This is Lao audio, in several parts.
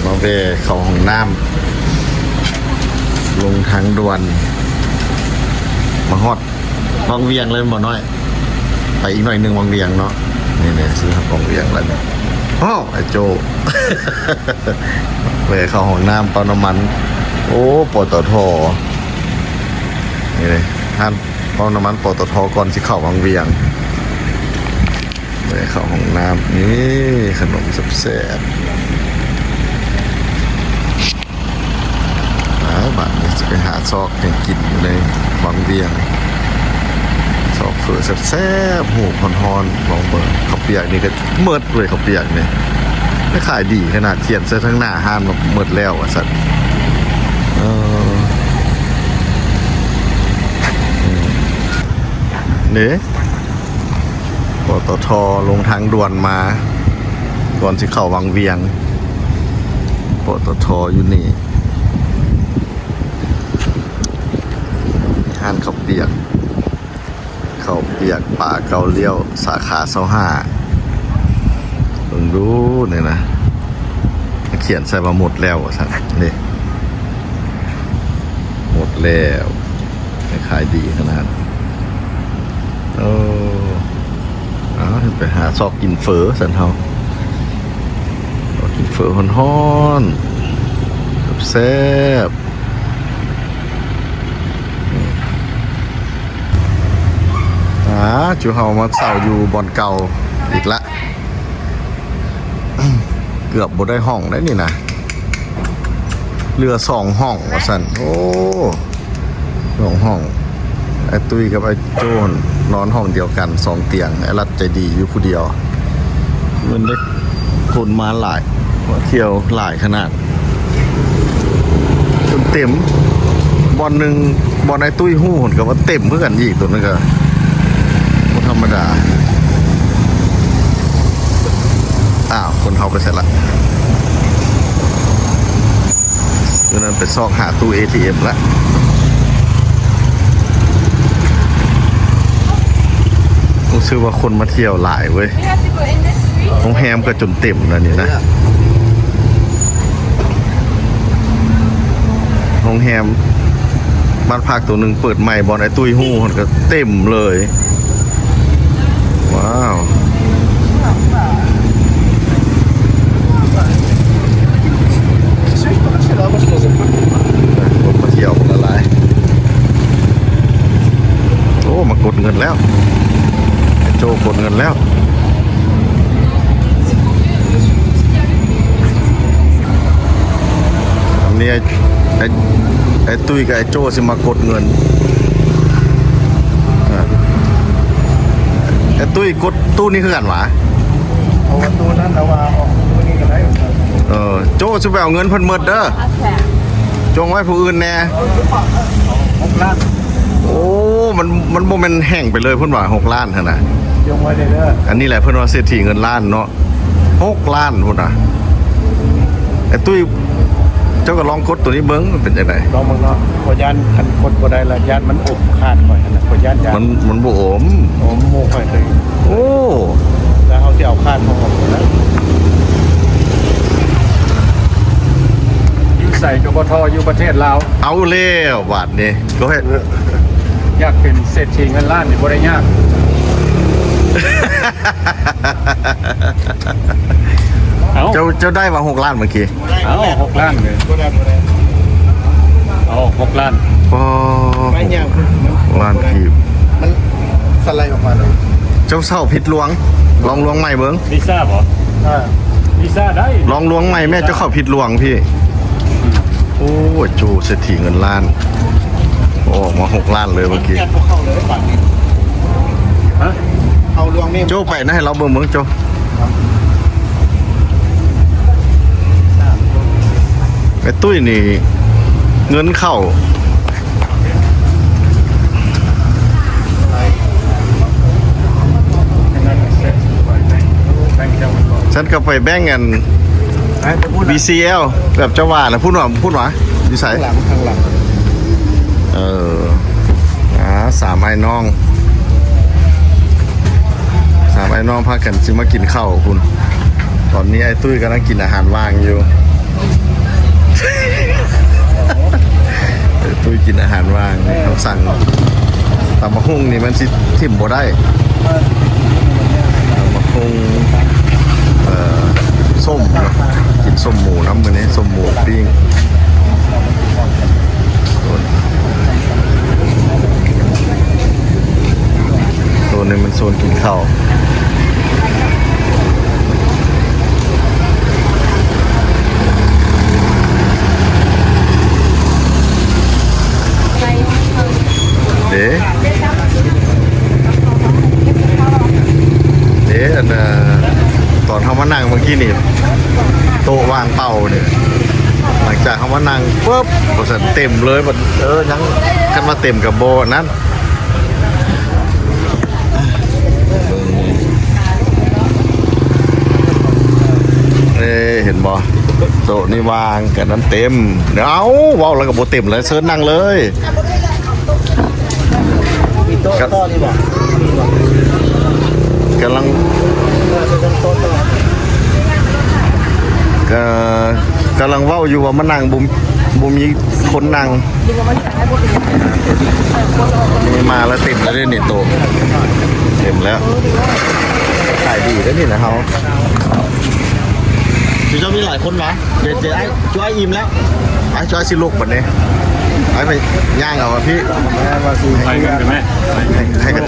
ເຂົ້າຫ້ອງນ້ຳ ລົງທາງດ່ວນ ມາຮອດວັງວຽງເລີຍບໍ່ນ້ອຍ. ໄປອີກໜ້ອຍໜຶ່ງວັງວຽງເນາະ. ນີ້ໆ ຊິຮອດວັງວຽງແລ້ວນີ້. ໂອ້ ໄອ້ໂຈ້ ແວ່ເຂົ້າຫ້ອງນ້ຳ ປ້ຳນ້ຳມັນ. ໂອ້ ປຕທ ນີ້ເດ້ ຮ້ານປ້ຳນ້ຳມັນ ປຕທ ກ່ອນຊິເຂົ້າວັງວຽງ. ແວ່ເຂົ້າຫ້ອງນ້ຳ. ນີ້ ຂະໜົມແຊບໆ. ອ້າວ ບາດນີ້ຊິໄປຫາຊອກຫຍັງກິນຢູ່ໃນວັງວຽງ. ຊອກເຝີແຊບໆ ຫູບຮ້ອນໆ ລອງເບິ່ງ. ເຂົ້າປຽກນີ້ກໍໝົດເວີຍ ເຂົ້າປຽກນີ້. ແຕ່ຂາຍດີຂະໜາດ ຂຽນໃສ່ທາງໜ້າຮ້ານວ່າໝົດແລ້ວວ່າຊັ້ນ. ເອີ ເດ້ ປຕທ ລົງທາງດ່ວນມາ ກ່ອນຊິເຂົ້າວັງວຽງ. ປຕທ ຢູ່ນີ້ ຮ້ານເຂົ້າປຽກ ເຂົ້າປຽກປາເກົ້າລ້ຽວ ສາຂາຊາວຫ້າ. ເບິ່ງດູນີ້ນະ ຂຽນໃສ່ວ່າໝົດແລ້ວວ່າຊັ້ນເດ້. ໝົດແລ້ວ. ຂາຍດີຂະໜາດ. ໂອ້ ເອົາ ໄປຫາຊອກກິນເຝີຊັ້ນເຮົາ. ຊອກກິນເຝີຮ້ອນໆ ແຊບໆ. ອາ ຈຸເຮົາມາເຊົ່າຢູ່ບ່ອນເກົ່າອີກລະ. ເກືອບບໍ່ໄດ້ຫ້ອງໄດ໋ນີ້ນະ ເຫຼືອສອງຫ້ອງວ່າຊັ້ນ. ໂອ້ ສອງຫ້ອງ. ອ້າຍຕຸ້ຍກັບອ້າຍໂຈ້ນອນຫ້ອງດຽວກັນ ສອງຕຽງ. ອ້າຍລັດໃຈດີຢູ່ຜູ້ດຽວ. ເງິນໄດ້ ຄົນມາຫຼາຍ ມາທ່ຽວຫຼາຍຂະໜາດ ຈົນເຕັມ. ບ່ອນໜຶ່ງ ບ່ອນອ້າຍຕຸ້ຍຮູ້ ເພິ່ນກໍວ່າເຕັມຄືກັນອີກ. ໂຕນັ້ນກໍບໍ່ທຳມະດາ. ອ້າວ ຄົນເຮົາໄປໃສລະ? ມື້ນັ້ນໄປຊອກຫາຕູ້ເອທີເອັມລະ. ຮູ້ສຶກວ່າຄົນມາທ່ຽວຫຼາຍເວີຍ. ໂຮງແຮມກໍຈົນເຕັມແລ້ວນີ້ນະ. ໂຮງແຮມ ບ້ານພັກໂຕໜຶ່ງເປີດໃໝ່ ບ່ອນອ້າຍຕຸ້ຍຮູ້ຫັ້ນກໍເຕັມເລີຍ. ວ້າວ ຄົນມາທ່ຽວຫຼາຍ. ໂອ້ ມາກົດເງິນແລ້ວ ໂຈ້ກົດເງິນແລ້ວ. ອັນນີ້ ໄອ້ ໄອ້ ໄອ້ຕຸ້ຍກັບໄອ້ໂຈ້ຊິມາກົດເງິນ. ເອີ ໄອ້ຕຸ້ຍກົດຕູ້ນີ້ຄືກັນຫວາ? ເອົາຕູ້ນັ້ນລະວ່າ ອອກຕູ້ນີ້ກໍໄດ້. ເອີ ໂຈ້ຊິໄປເອົາເງິນເພິ່ນໝົດເດີ ຈົ່ງໄວ້ຜູ້ອື່ນແດ່. ຫົກລ້ານ. ໂອ້ ມັນ ມັນບໍ່ແມ່ນແຫ້ງໄປເລີຍພຸ້ນຫວາ ຫົກລ້ານຫັ້ນນະ. ຈົ່ງໄວ້ເດີ. ອັນນີ້ແຫຼະເພິ່ນວ່າເສດຖີເງິນລ້ານເນາະ. ຫົກລ້ານພຸ້ນນະ. ໄອ້ຕຸ້ຍ ເຈົ້າກໍລອງກົດໂຕນີ້ເບິ່ງ ມັນເປັນຈັ່ງໃດ? ລອງເບິ່ງເນາະ. ຂ້ອຍຢ້ານຄັນກົດບໍ່ໄດ້ລະ ຢ້ານມັນອົມຄາດຂ້ອຍຫັ້ນນະ. ຂ້ອຍຢ້ານ ຢ້ານ ມັນ ມັນບໍ່ອົມ. ໂອ້ ໝູ່ຂ້ອຍເຄີຍ. ໂອ້ ແລ້ວເຮົາຊິເອົາຄາດເຮົາອອກນະ. ຢູ່ໃສກໍບໍ່ທໍ່ຢູ່ປະເທດລາວ. ເອົາແລ້ວບາດນີ້. ກໍໃຫ້ ຢາກເປັນເສດຖີເງິນລ້ານນີ້ບໍ່ໄດ້ຍາກ. ເອົ້າ ເຈົ້າ ເຈົ້າໄດ້ວ່າຫົກລ້ານເມື່ອກີ້. ເອົ້າ ຫົກລ້ານເລີຍ. ບໍ່ໄດ້ ບໍ່ໄດ້. ເອົາ ຫົກລ້ານ. ອໍ ໄປຍາກ ຫົກລ້ານກີບ. ມັນສະໄລອອກມາເລີຍ. ເຈົ້າເຊົ່າຜິດລວງ. ລອງລວງໃໝ່ເບິ່ງ. ວີຊາບໍ? ເອີ ວີຊາໄດ້. ລອງລວງໃໝ່ແມ່ ເຈົ້າເຂົ້າຜິດລວງພີ້. ໂອ້ຍ ໂຈເສດຖີເງິນລ້ານ ອອກມາຫົກລ້ານເລີຍເມື່ອກີ້. ຮະ? ເອົາລວງນີ້ ໂຈໄປນະ ໃຫ້ລາວເບິ່ງເບິ່ງໂຈ. ໄອ້ຕຸ້ຍນີ້ເງິນເຂົ້າ. ຊັ້ນກໍໄປແບ່ງອັນ ໄປ ໄປພຸ້ນລະ ບີຊີແອລ ແບບເຈົ້າວ່ານະ. ພຸ້ນຫວາ ພຸ້ນຫວາ ຢູ່ໃສ? ຂ້າງຫຼັງ ຂ້າງຫຼັງ. ເອີ ອ່າ ສາມອ້າຍນ້ອງ ສາມອ້າຍນ້ອງພາກັນຊິມາກິນເຂົ້າພຸ້ນ. ຕອນນີ້ອ້າຍຕຸ້ຍກຳລັງກິນອາຫານວ່າງຢູ່. ສັ່งຕຳບັກຫຸ່ງນີ້ມັນຊິຖິ້ມບໍ່ໄດ້ ຕຳບັກຫຸ່ງ ເອີ ສົ້ມເນາະ ກິນສົ້ມໝູນຳມື້ນີ້ ສົ້ມໝູປີ້ງ. ໂຊນນີ້ມັນໂຊນກິນເຂົ້າ. ເດ້ ເດ້ ອັນ ເອີ ຕອນເຮົາມານັ່ງເມື່ອກີ້ນີ້ ໂຕະວ່າງເປົ່າເດ້ ຫຼັງຈາກເຮົາມານັ່ງປຶບ ວ່າຊັ້ນ ເຕັມເລີຍ ບັດ ເອີ ຍັງ ຄັນວ່າເຕັມກໍບໍ່ອັນນັ້ນ. ເອີ ເຫັນບໍ່ ໂຕະນີ້ວ່າງ ກະນັ້ນເຕັມ. ເອົ້າ ເວົ້າແລ້ວກໍບໍ່ເຕັມແລ້ວ ເຊີນນັ່ງເລີຍ. ມີໂຕະຕໍ່ນີ້ບໍ່? ກຳລັງ ເອີ ເຊີນໂຕະຕໍ່ ກະ ກຳລັງເວົ້າຢູ່ວ່າມານັ່ງ ບໍ່ ບໍ່ມີຄົນນັ່ງ. ນີ້ມາແລ້ວ ເຕັມແລ້ວເດ້ນີ້ ໂຕະເຕັມແລ້ວ. ຂາຍດີເດ້ນີ້ນະເຮົາ. ເຈົ້າມີຫຼາຍຄົນຫວາ? ເດ ເດ ອ້າຍ ຈ້ອຍອີ່ມແລ້ວ ອ້າຍຈ້ອຍຊິລຸກບັດນີ້. ອ້າຍໄປຍ່າງເອົາພີ່ ໃຫ້ ໃຫ້ ໃຫ້ເຂົາ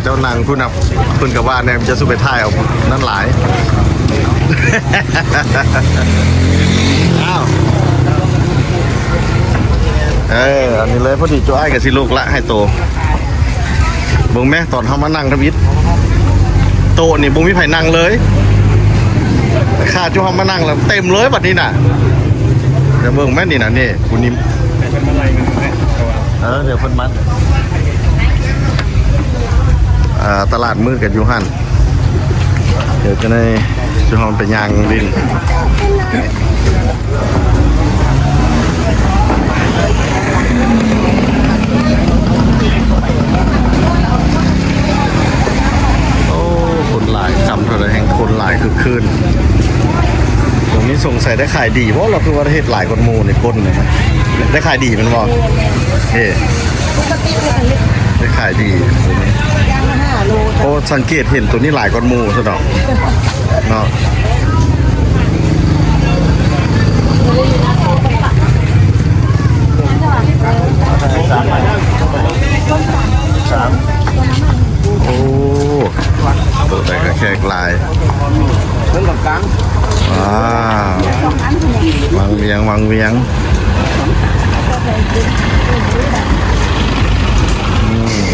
ເຈົ້ານັ່ງພຸ້ນນະ. ເພິ່ນກໍວ່າແດ່ ມັນຈະສູ່ໄປຖ່າຍເອົານັ້ນຫຼາຍ. ອ້າວ ເອີ ອັນນີ້ເລີຍ ພໍດີໂຈອ້າຍກໍຊິລຸກລະ ໃຫ້ໂຕ. ເບິ່ງແມ້ ຕອນເຮົາມານັ່ງທຳອິດ ໂຕະນີ້ບໍ່ມີໃຜນັ່ງເລີຍ. ຂາດຈຸເຮົາມານັ່ງແລ້ວເຕັມເລີຍບັດນີ້ນະ. ດຽວເບິ່ງແມ້ນີ້ນະ ນີ້ ຜູ້ນີ້ ເອີ ດຽວເພິ່ນມາ ເອີ ຕະຫຼາດມືດກັນຢູ່ຫັ້ນ. ດຽວຈະໄດ້ ຊິເຮົາໄປຍ່າງຫຼິ້ນ. ໂອ້ ຄົນຫຼາຍ ຄ່ຳເທົ່າໃດແຮ່ງຄົນຫຼາຍຄຶກຄື້ນ. ຕົງນີ້ສົງໄສໄດ້ຂາຍດີບໍ່ ລາວຄືວ່າເຮັດຫຼາຍກວ່າໝູ່ໃນຄົນນີ້. ໄດ້ຂາຍດີແມ່ນບໍ່? ເອີ ໄດ້ຂາຍດີ. ໂອ້ ສັງເກດເຫັນໂຕນີ້ຫຼາຍກວ່າໝູ່ຊະດອກເນາະ. ໂອ້ ໂຕໃດກໍແຂກຫຼາຍ. ເບິ່ງກາງໆ ວ້າວ ວັງວຽງ ວັງວຽງ. ອືມ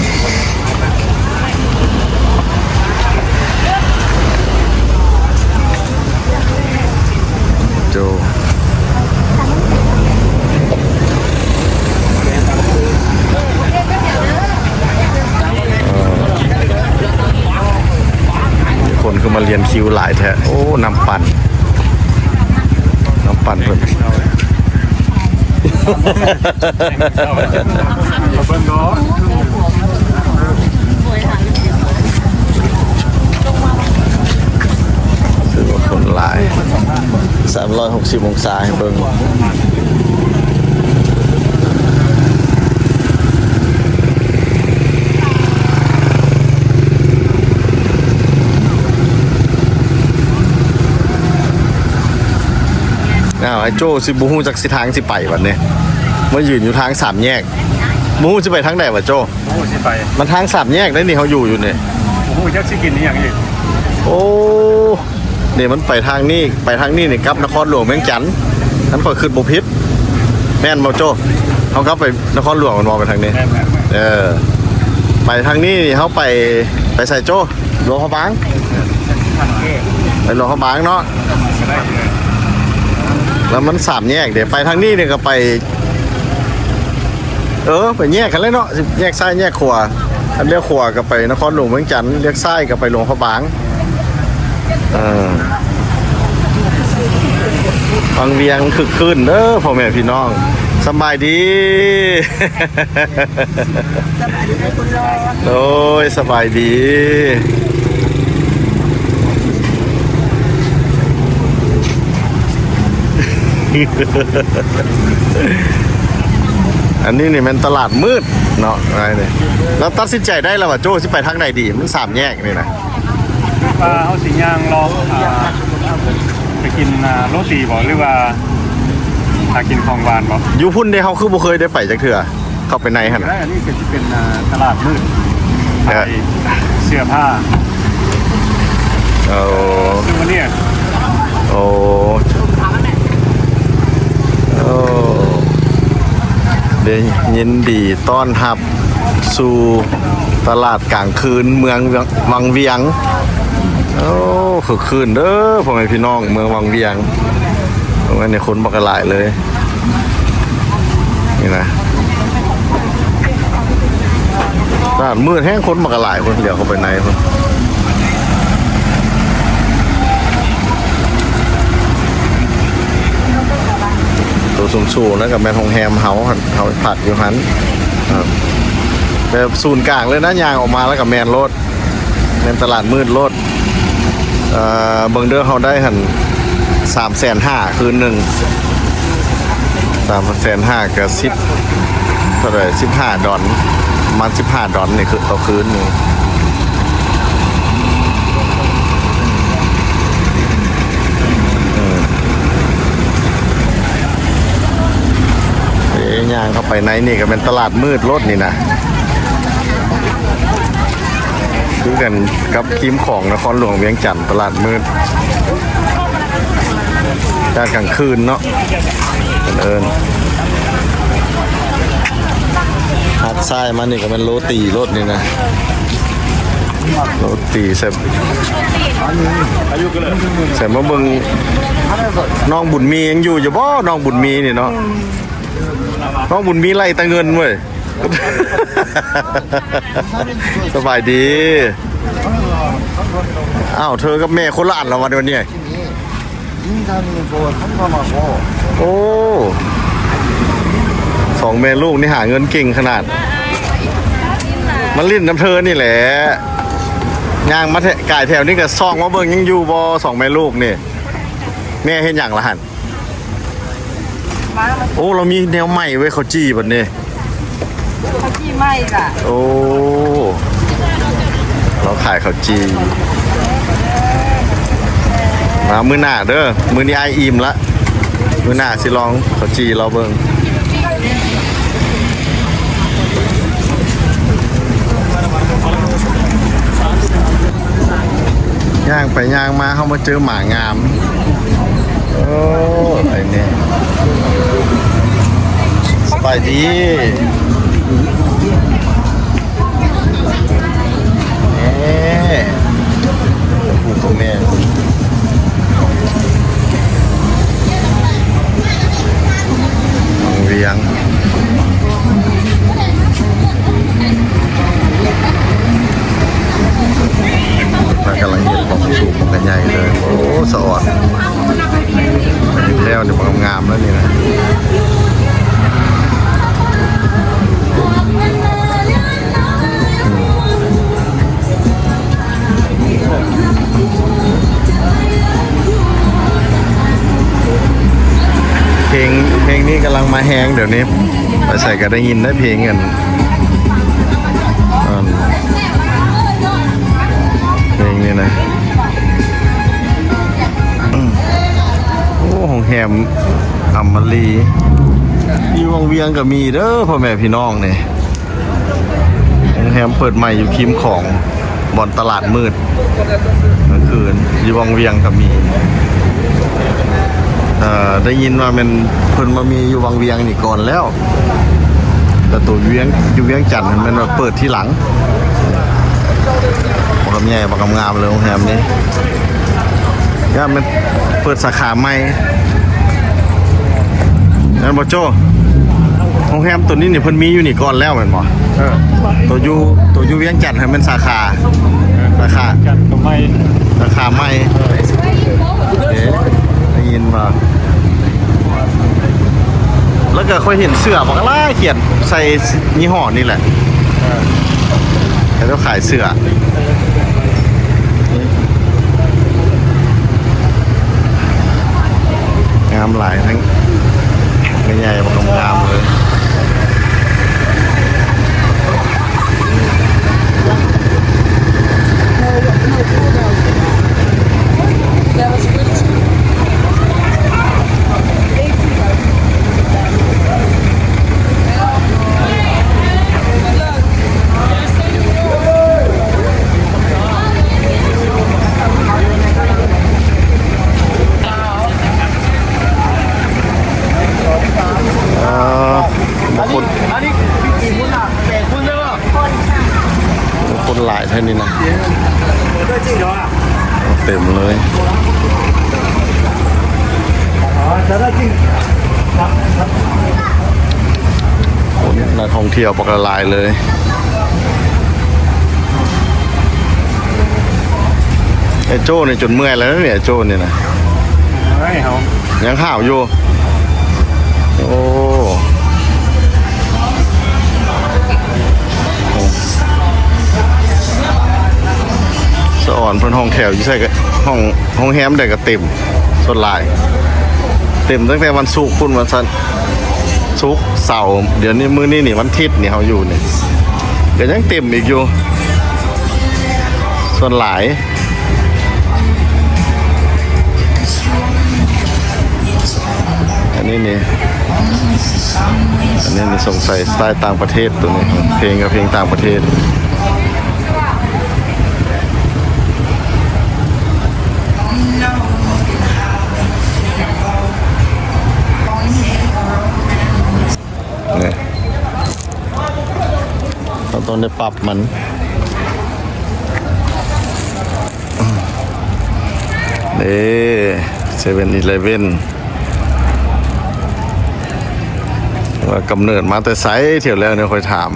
ໂຈ ເອີ ຄົນຄືມາລຽນຄິວຫຼາຍແທ້. ໂອ້ ນ້ຳປັ່ນ ນ້ຳປັ່ນເພິ່ນ ເບິ່ງເນາະ ຖືວ່າຄົນຫຼາຍ. ສາມຮ້ອຍຫົກສິບອົງສາໃຫ້ເບິ່ງ. ອ້າວ ອ້າຍໂຈ້ ຊິບໍ່ຮູ້ຈັກຊິທາງຊິໄປບັດນີ້ ມາຢືນຢູ່ທາງສາມແຍກ ບໍ່ຮູ້ຊິໄປທາງໃດຫວາໂຈ້? ບໍ່ຮູ້ຊິໄປ ມັນທາງສາມແຍກເດ້ນີ້ ເຮົາຢູ່ຢູ່ນີ້ ບໍ່ຮູ້ຈັກຊິກິນອີ່ຫຍັງອີກ. ໂອ້ ນີ້ມັນໄປທາງນີ້ ໄປທາງນີ້ນີ້ກັບນະຄອນຫຼວງວຽງຈັນ ຄັນຂ້ອຍຄິດບໍ່ຜິດ ແມ່ນບໍ່ໂຈ້? ເຮົາກັບໄປນະຄອນຫຼວງແມ່ນບໍ່? ໄປທາງນີ້ ແມ່ນໆໆ ເອີ ໄປທາງນີ້ນີ້ເຮົາໄປ ໄປໃສໂຈ້? ຫຼວງພະບາງ ໄປຫຼວງພະບາງເນາະ ແລ້ວມັນສາມແຍກເດ້ ໄປທາງນີ້ນີ້ກໍໄປ ເອີ ໄປແຍກກັນເລີຍເນາະ ຊິແຍກຊ້າຍແຍກຂວາ ອັນລ້ຽວຂວາກໍໄປນະຄອນຫຼວງວຽງຈັນ ລ້ຽວຊ້າຍກໍໄປຫຼວງພະບາງ. ເອີ ວັງວຽງຄຶກຄື້ນເດີພໍ່ແມ່ພີ່ນ້ອງ ສຳບາຍດີ. ສະບາຍດີອ້າຍຄົນຫຼໍ່. ໂດຍ ສະບາຍດີ. ເ ອັນນີ້ນີ້ແມ່ນຕະຫຼາດມືດເນາະ ອັນນີ້ ແລ້ວຕັດສິນໃຈໄດ້ແລ້ວວ່າ ໂຈ້ ຊິໄປທາງໃດດີ? ມັນສາມແຍກນີ້ນະ ວ່າເຮົາຊິຍ່າງເລາະ ອ່າ ໄປກິນ ອ່າ ໂຣຕີບໍ່ ຫຼືວ່າຫາກິນຂອງຫວານບໍ່? ຢູ່ພຸ້ນເດ້ ເຮົາຄືບໍ່ເຄີຍໄດ້ໄປຈັກເທື່ອ ເຂົ້າໄປໃນຫັ້ນນະ. ໄດ້ ອັນນີ້ກໍຊິເປັນ ອ່າ ຕະຫຼາດມືດ ເອີ ຂາຍເສື້ອຜ້າ ໂອ້ ຊູເວເນຍ ໂອ້ ໂອ້ ໄດ້ຍິນດີຕ້ອນຮັບສູ່ຕະຫຼາດກາງຄືນເມືອງວັງວຽງ. ໂອ້ ຄຶກຄື້ນເດີພໍ່ແມ່ພີ່ນ້ອງເມືອງວັງວຽງ. ໂອ້ຍ ນີ້ຄົນບັກຫຼາຍເລີຍ ນີ້ນະ ຕະຫຼາດມືດແຮງ ຄົນບັກຫຼາຍ ຄົນຫຼຽວເຂົ້າໄປໃນພຸ້ນ. ໂຕສູງໆນັ້ນກໍແມ່ນໂຮງແຮມເຮົາ ເຮົາພັກຢູ່ຫັ້ນ ແບບສູນກາງເລີຍນະ ຍ່າງອອກມາແລ້ວກໍແມ່ນໂລດ ແມ່ນຕະຫຼາດມືດໂລດ. ເອີ ເບິ່ງເດີ ເຮົາໄດ້ຫັ້ນສາມແສນຫ້າຄືນໜຶ່ງ ສາມແສນຫ້າກໍສິບ ເທົ່າໃດ ສິບຫ້າດອນ ປະມານສິບຫ້າດອນນີ້ຄືຕໍ່ຄືນນີ້. ເອີ ເອີ ຍ່າງເຂົ້າໄປໃນນີ້ກໍແມ່ນຕະຫຼາດມືດໂລດນີ້ນະ. ຄືກັນກັບຄີມຂອງນະຄອນຫຼວງວຽງຈັນ ຕະຫຼາດມືດ ກາງຄືນເນາະ ເອີ້ນ ຫັກຊ້າຍມານີ້ກໍແມ່ນໂຣຕີໂລດນີ້ນະ ໂຣຕີແຊບ ແຊບ. ມາເບິ່ງນ້ອງບຸນມີຍັງຢູ່ຢູ່ບໍ່? ນ້ອງບຸນມີນີ້ເນາະ ນ້ອງບຸນມີໄລ່ແຕ່ເງິນເວີຍ. ສະບາຍດີ. ອ້າວ ເທີກັບແມ່ຄົນລະອັນລະວັນນີ້. ໂອ້ ສອງແມ່ລູກນີ້ຫາເງິນເກັ່ງຂະໜາດ. ມາຫຼິ້ນນຳເທີນີ້ແຫຼະ. ຍ່າງມາແຖ- ກາຍແຖວນີ້ກໍສ່ອງມາເບິ່ງ ຍັງຢູ່ບໍ່ສອງແມ່ລູກນີ້? ແມ່ເຮັດຫຍັງລະຫັ້ນ? ໂອ້ ລາວມີແນວໃໝ່ເວີຍ ເຂົ້າຈີ່ບັດນີ້ ເຂົ້າຈີ່ໃໝ່ລະ. ໂອ້ ລາວຂາຍເຂົ້າຈີ່. ມາມື້ໜ້າເດີ ມື້ນີ້ອ້າຍອີ່ມລະ ມື້ໜ້າຊິລອງເຂົ້າຈີ່ລາວເບິ່ງ. ຍ່າງໄປຍ່າງມາ ເຮົາມາເຈີໝາງາມ. ໂອ້ ໄອ້ນີ້ ສະບາຍດີເດ້ ຜູ້ກັບແມ່ ວັງວຽງ. ເພິ່ນກຳລັງເຮັດບັກສູບບັກໃຫຍ່ເລີຍ. ໂອ້ ສະອອນ ແລ້ວນີ້ ບັກງາມແລ້ວນີ້ນະ. ເພງ ເພງນີ້ກຳລັງມາແຮງດຽວນີ້ ໄປໃສກໍໄດ້ຍິນໄດ໋ເພງອັນ ອັນ ເພງນີ້ນະ. ໂອ້ ໂຮງແຮມອຳມາລີ ຢູ່ວັງວຽງກໍມີເດີພໍ່ແມ່ພີ່ນ້ອງນີ້. ໂຮງແຮມເປີດໃໝ່ຢູ່ຄີມຂອງ ບ່ອນຕະຫຼາດມືດກາງຄືນ ຢູ່ວັງວຽງກໍມີ. ເອີ ໄດ້ຍິນວ່າແມ່ນເພິ່ນມາມີຢູ່ວັງວຽງນີ້ກ່ອນແລ້ວ ແຕ່ໂຕຢູ່ວຽງ ຢູ່ວຽງຈັນແມ່ນວ່າເປີດທີຫຼັງ. ບັກໃຫຍ່ບັກງາມເລີຍໂຮງແຮມນີ້. ຢ້ານແມ່ນເປີດສາຂາໃໝ່ ແມ່ນບໍ່ໂຈ້? ໂຮງແຮມໂຕນີ້ນີ້ເພິ່ນມີຢູ່ນີ້ກ່ອນແລ້ວແມ່ນບໍ່? ເອີ ໂຕຢູ່ ໂຕຢູ່ວຽງຈັນຫັ້ນແມ່ນສາຂາ ເອີ ສາຂາຈັນໂຕໃໝ່ ສາຂາໃໝ່. ເອີ ເອີ ໄດ້ຍິນວ່າ ແລ້ວກໍຂ້ອຍເຫັນເສື້ອບັກຫຼາຍຂຽນໃສ່ຍີ່ຫໍ້ນີ້ແຫຼະ. ເອີ ເຂົາເຈົ້າຂາຍເສື້ອ ງາມຫຼາຍ ທັງໃຫຍ່ໆ ບັກງາມເລີຍ. ຄົນນັກທ່ອງທ່ຽວປາກກະຫຼາຍເລີຍ. ໄອ້ໂຈ້ນີ້ຈົນເມື່ອຍແລ້ວນີ້ ໄອ້ໂຈ້ນີ້ນະ. ເອີຍ ເຮົາຍັງຫາວຢູ່. ໂອ້ ສະອອນເພິ່ນຫ້ອງແຖວຢູ່ໃສກະ ຫ້ອງ ໂຮງແຮມໃດກະເຕັມ ສ່ວນຫຼາຍເຕັມຕັ້ງແຕ່ວັນສຸກພຸ້ນ ວ່າຊັ້ນ ສຸກ ເສົາ ດຽວນີ້ ມື້ນີ້ນີ້ວັນທິດນີ້ ເຮົາຢູ່ນີ້ກະຍັງເຕັມອີກຢູ່ ສ່ວນຫຼາຍ. ອັນນີ້ນີ້ ອັນນີ້ນີ້ສົງໄສສະໄຕຕ່າງປະເທດ ໂຕນີ້ ເພງກະເພງຕ່າງປະເທດ. ນີ້ ເຮົາຕ້ອງໄດ້ປັບມັນ. ເດ້ ເຊເວັນອີເລເວັນ ວ່າກຳເນີດມາແຕ່ໃສ ທ່ຽວແລ້ວນີ້ຂ້ອຍຖາມ.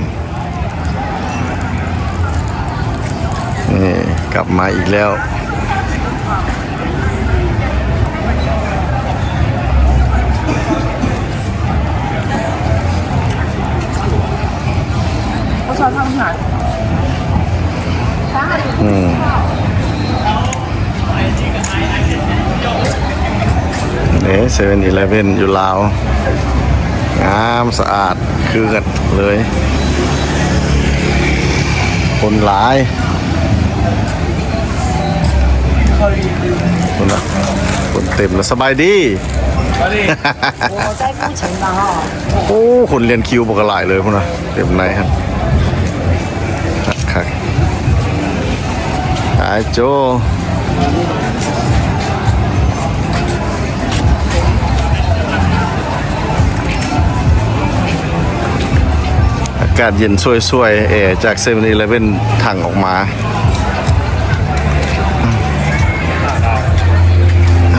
ນີ້ ກັບມາອີກແລ້ວ. ອືມ ເດ້ ເຊເວັນອີເລເວັນຢູ່ລາວ ງາມສະອາດຄືກັນເລີຍ ຄົນຫຼາຍ. ຄົນນະ ຄົນເຕັມລະ. ສະບາຍດີ. ໂອ້ ຄົນລຽນຄິວບັກຫຼາຍເລີຍພຸ້ນນະ ເຕັມໃນຫັ້ນ ຄັກໆ. ໄອ້ໂຈ້ ອາກາດເຢັນຊ່ວຍໆ ແອຈາກເຊເວັນອີເລເວັນຖັງອອກມາ.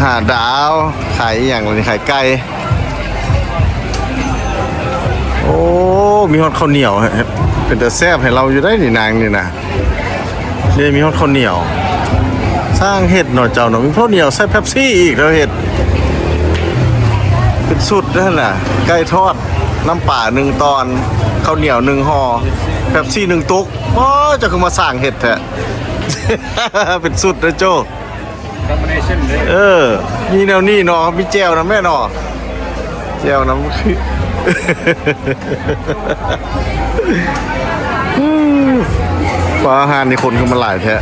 ຫ້າດາວ ຂາຍອີ່ຫຍັງນີ້ ຂາຍໄກ່. ໂອ້ ມີຮອດເຂົ້າໜຽວ ເປັນຕາແຊບໃຫ້ລາວຢູ່ໄດ໋ນີ້ ນາງນີ້ນະ. ນີ້ມີຮອດເຂົ້າໜຽວ ຊ່າງເຮັດເນາະເຈົ້າເນາະ. ມີເຂົ້າໜຽວໃສ່ເປັບຊີອີກ ລາວເຮັດເປັນຊຸດຫັ້ນນະ. ໄກ່ທອດ ນ້ຳປາໜຶ່ງຕອນ ເຂົ້າໜຽວໜຶ່ງຫໍ່ ເປັບຊີໜຶ່ງຕຸກ. ໂອ້ ເຈົ້າຄືມາຊ່າງເຮັດແທ້ ເປັນຊຸດເດີໂຈ້. ເອີ ມີແນວນີ້ເນາະ ມີແຈ່ວນຳແມ່ເນາະ ແຈ່ວນຳ. ປາ ຮ້ານນີ້ຄົນຄືມາຫຼາຍແທ້.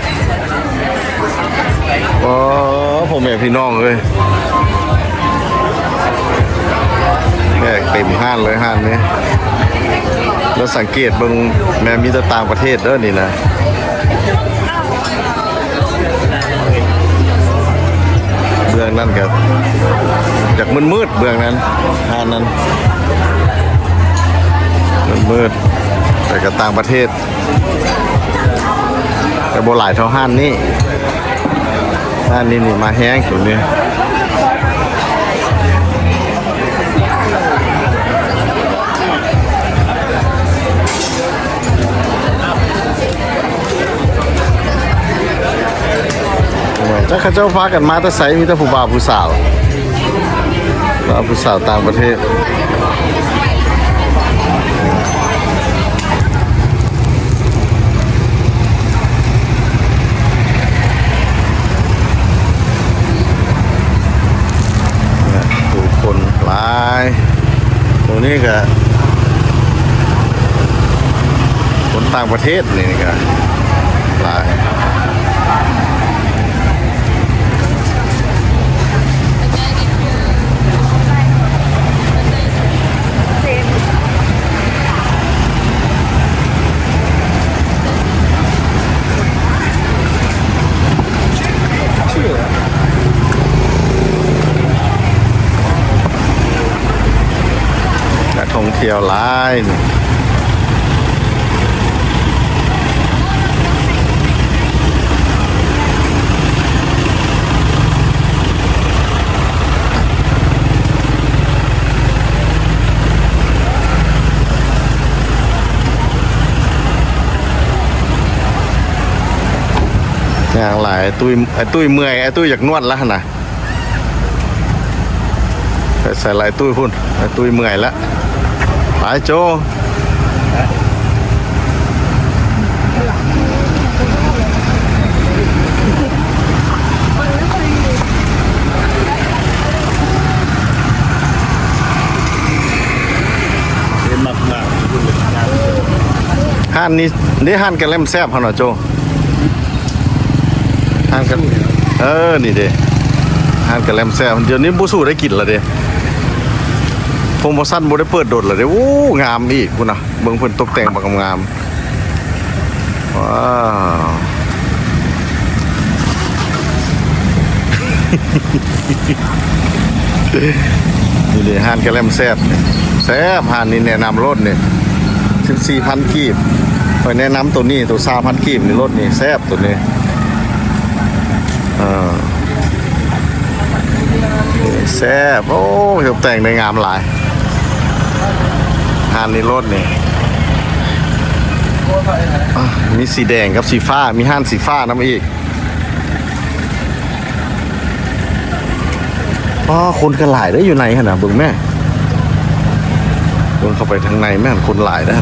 ອໍ ພໍ່ແມ່ພີ່ນ້ອງເອີຍ ແຂກເຕັມຮ້ານເລີຍ ຮ້ານນີ້. ແລ້ວສັງເກດເບິ່ງແມ່ນມີແຕ່ຕ່າງປະເທດເດີນີ້ນະ. ເບື້ອງນັ້ນກະຢາກມືດໆ ເບື້ອງນັ້ນ ຮ້ານນັ້ນມືດໆ ແຕ່ກະຕ່າງປະເທດ ແຕ່ບໍ່ຫຼາຍເທົ່າຮ້ານນີ້. ຮ້ານນີ້ນີ້ມາແຮງສຸດນີ້. ຈັກເຂົາເຈົ້າພາກັນມາແຕ່ໃສ ມີແຕ່ຜູ້ບ່າວຜູ້ສາວ ບ່າວຜູ້ສາວຕ່າງປະເທດ. ຜູ້ຄົນຫຼາຍ ໂຕນີ້ກະຄົນຕ່າງປະເທດ ນີ້ກະຫຼາຍ. ນັກທ່ອງທ່ຽວຫຼາຍ. ເ ຍ່າງຫຼາຍ ອ້າຍຕຸ້ຍ ອ້າຍຕຸ້ຍເມື່ອຍ ອ້າຍຕຸ້ຍຢາກນວດລະຫັ້ນນະ. ໄປໃສລະອ້າຍຕຸ້ຍພຸ້ນ ອ້າຍຕຸ້ຍເມື່ອຍລະ. ໄປໂຈ. ຮ້ານນີ້ເດ້ ຮ້ານກະແລັມແຊບຫັ້ນນະໂຈ. ຮ້ານກະ ເອີ ນີ້ເດ້ ຮ້ານກະແລັມແຊບ ດຽວນີ້ບໍ່ສູ້ໄດ້ກິນລະເດ້. ໂປຣໂມຊັນບໍ່ໄດ້ເປີດດົນລະເດ້. ໂອ້ ງາມອີກພຸ້ນນະ. ເບິ່ງເພິ່ນຕົກແຕ່ງບັກງາມໆ. ວ້າວ ນີ້ເດ້ ຮ້ານກະແລັມແຊບ ແຊບ. ຮ້ານນີ້ແນະນຳໂລດນີ້ ສິບສີ່ພັນກີບ. ຂ້ອຍແນະນຳໂຕນີ້ ໂຕຊາວພັນກີບນີ້ ໂລດນີ້ ແຊບໂຕນີ້. ເອີ ແຊບ. ໂອ້ ຕົກແຕ່ງໄດ້ງາມຫຼາຍ ຮ້ານນີ້ໂລດນີ້. ອາ ມີສີແດງກັບສີຟ້າ ມີຮ້ານສີຟ້ານຳອີກ. ອໍ ຄົນກໍຫຼາຍເດ້ຢູ່ໃນຫັ້ນນະ ເບິ່ງແມ້ ເບິ່ງເຂົ້າໄປທາງໃນແມ່ນຄົນຫຼາຍເດ້.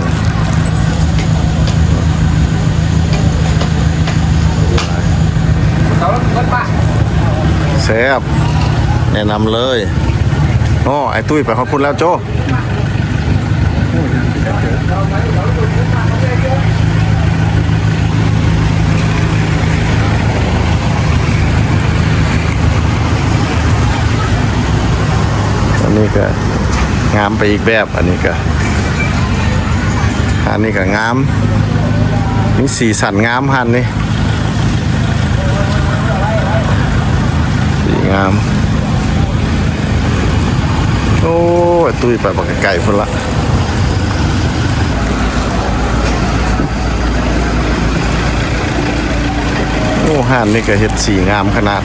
ແຊບ ແນະນຳເລີຍ. ໂອ້ ອ້າຍຕຸ້ຍໄປຮອດພຸ້ນແລ້ວໂຈ. ອັນນີ້ກະງາມໄປອີກແບບ ອັນນີ້ກະ ຮ້ານນີ້ກະງາມ ມີສີສັນງາມຮ້ານນີ້. ດີງາມ. ໂອ້ຍ ຕຸ້ຍໄປບັກໄກໆພຸ້ນລະ. ໂອ້ ຮ້ານນີ້ກະເຮັດສີງາມຂະໜາດ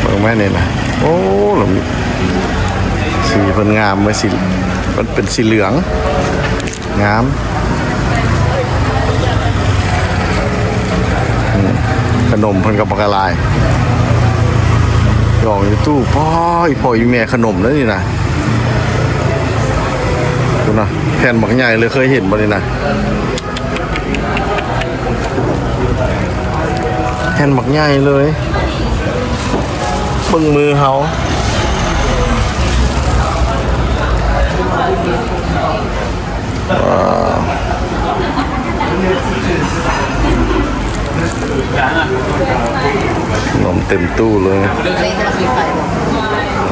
ເບິ່ງແມ້ນີ້ນະ. ໂອ້ ລະມີ ສີເພິ່ນງາມເວີຍ ສີ ມັນເປັນສີເຫຼືອງ. ງາມ. ອືມ ຂະໜົມເພິ່ນກໍບັກຫຼາຍ ດອງຢູ່ຕູ້. ປ້ອຍ ພໍ່ອີ່ແມ່ຂະໜົມເດ້ນີ້ນະ ພຸ້ນນະ ແຜ່ນບັກໃຫຍ່ເລີຍ. ເຄີຍເຫັນບໍ່ນີ້ນະ ແຜ່ນບັກໃຫຍ່ເລີຍ. ເບິ່ງມືເຮົາ. ວ້າວ ຂະໜົມເຕັມຕູ້ເລີຍ. ເລີຍ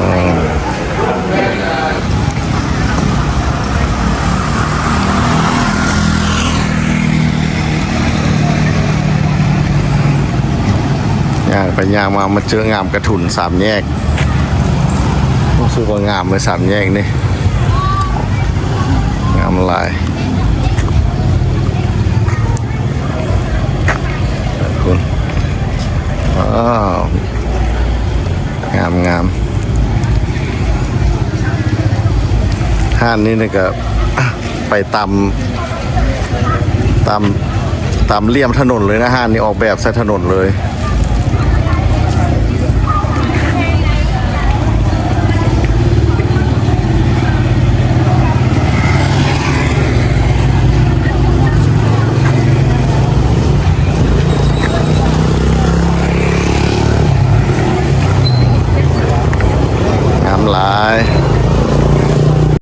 ອ່າ ຍ່າງໄປຍ່າງມາ ມາເຈີງາມກະທຸນສາມແຍກ. ຮູ້ສຶກວ່າງາມເລີຍສາມແຍກນີ້ ງາມຫຼາຍ. ພຸ້ນ ວ້າວ ງາມໆ. ຮ້ານນີ້ນີ້ກະ ໄປຕາມ ຕາມ ຕາມຫຼ່ຽມຖະໜົນເລີຍນະ. ຮ້ານນີ້ອອກແບບໃສ່ຖະໜົນເລີຍ.